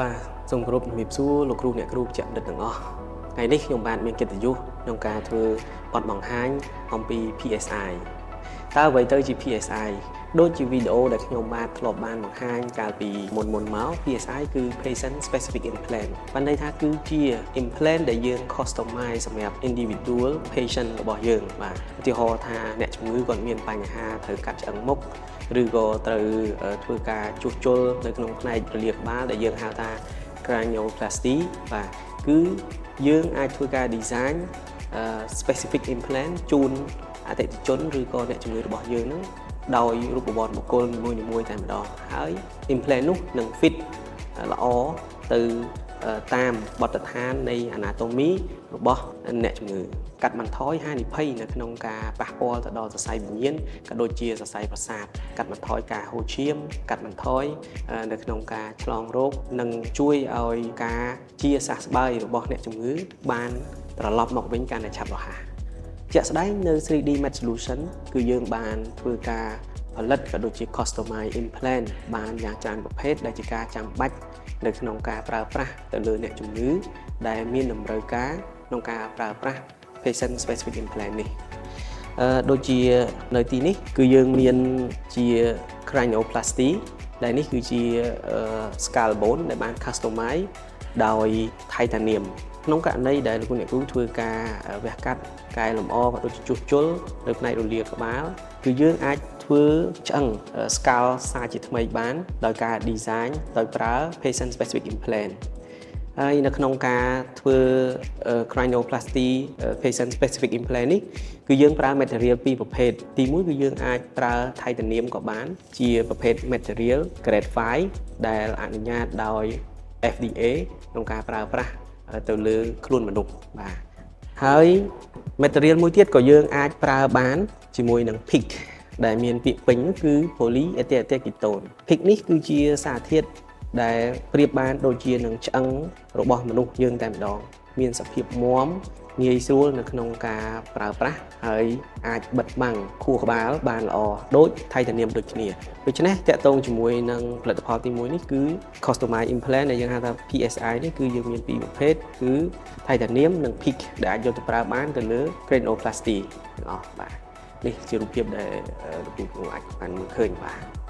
បាទសូមគោរពជំរាបសួរលោកគ្រូអ្នកគ្រូវេជ្ជបណ្ឌិតទាំងអស់ថ្ងៃនេះខ្ញុំបាទមានកិត្តិយសក្នុងការធ្វើបទបង្ហាញអំពី PSI តើអ្វីទៅជា PSI ដូចជាវីដេអូដែលខ្ញុំបាទធ្លាប់បានបង្ហាញកាលពីមុនមុនមក PSI គឺ Patient Specific Implant បានន័យថាគឺជា implant ដែលយើង customize សម្រាប់ individual patient របស់យើងបាទឧទាហរណ៍ថាអ្នកជំងឺគាត់មានបញ្ហាត្រូវកាត់ឆ្អឹងមុខឬក៏ត្រូវធ្វើការជួសជុលនៅក្នុងផ្នែករលាកក្បាលដែលយើងហៅថា cranioplasty បាទគឺយើងអាចធ្វើការ design specific implant ជូនអតិថិជនឬក៏អ្នកជំងឺរបស់យើងហ្នឹងដោយរូបវន្តបុគ្គលនីមួយៗតែម្ដងហើយ implant នោះនឹង fit ល្អទៅតាមបទដ្ឋាននៃ anatomy របស់អ្នកជំងឺកាត់បន្ថយហានិភ័យនៅក្នុងការប៉ះពាល់ទៅដល់សរសៃវិញ្ញាណក៏ដូចជាសរសៃប្រសាទកាត់បន្ថយការហូរឈាមកាត់បន្ថយនៅក្នុងការឆ្លងរោគនិងជួយឲ្យការជាសះស្បើយរបស់អ្នកជំងឺបានត្រឡប់មកវិញកាន់តែឆាប់រហ័សជាក់ស្ដែងនៅ 3D Med Solution គឺយើងបានធ្វើការផលិតក៏ដូចជា customize implant បានយ៉ាងច្រើនប្រភេទដែលជាការចាំបាច់នៅក្នុងការប្រើប្រាស់ទៅលើអ្នកជំងឺដែលមានតម្រូវការក្នុងការប្រើប្រាស់ patient specific implant នេះអឺដូចជានៅទីនេះគឺយើងមានជា cranioplasty ដែលនេះគឺជា skull bone ដែលបាន customize ដោយ titanium ក្នុងករណីដែលលោកអ្នកគ្រូធ្វើការវះកាត់កែលម្អក៏ដូចជាជួសជុលនៅផ្នែករលាកក្បាលគឺយើងអាចធ្វើឆ្អឹង skull សាជាថ្មីបានដោយការ design ដោយប្រើ patient specific implant ហើយនៅក្នុងការធ្វើ cranioplasty patient specific implant នេះគឺយើងប្រើ material ពីរប្រភេទទីមួយគឺយើងអាចប្រើ titanium ក៏បាន ជាប្រភេទ material grade 5ដែលអនុញ្ញាតដោយ FDA ក្នុងការប្រើប្រាស់ទៅលើខ្លួនមនុស្សបាទហើយ material មួយទៀតក៏យើងអាចប្រើបានជាមួយនឹង PEEK ដែលមានពាក្យពេញគឺ polyetheretherketone PEEK នេះគឺជាសារធាតុដែលប្រៀបបានដូចជានឹងឆ្អឹងរបស់មនុស្សយើងតែម្ដង មានសភាពមាំងាយស្រួលនៅក្នុងការប្រើប្រាស់ហើយអាចបិទបាំងខួរក្បាលបានល្អដូច titanium ដូចគ្នាដូច្នេះទាក់ទងជាមួយនឹងផលិតផលទី1នេះគឺ customized implant ដែលយើងហៅថា PSI នេះគឺយើងមានពីរប្រភេទគឺ titanium និង PEEK ដែលអាចយកទៅប្រើបានទៅលើ cranioplasty ទាំងអស់បាទនេះជារូបភាពដែលលោកគ្រូអាចបានមើលឃើញបាទ។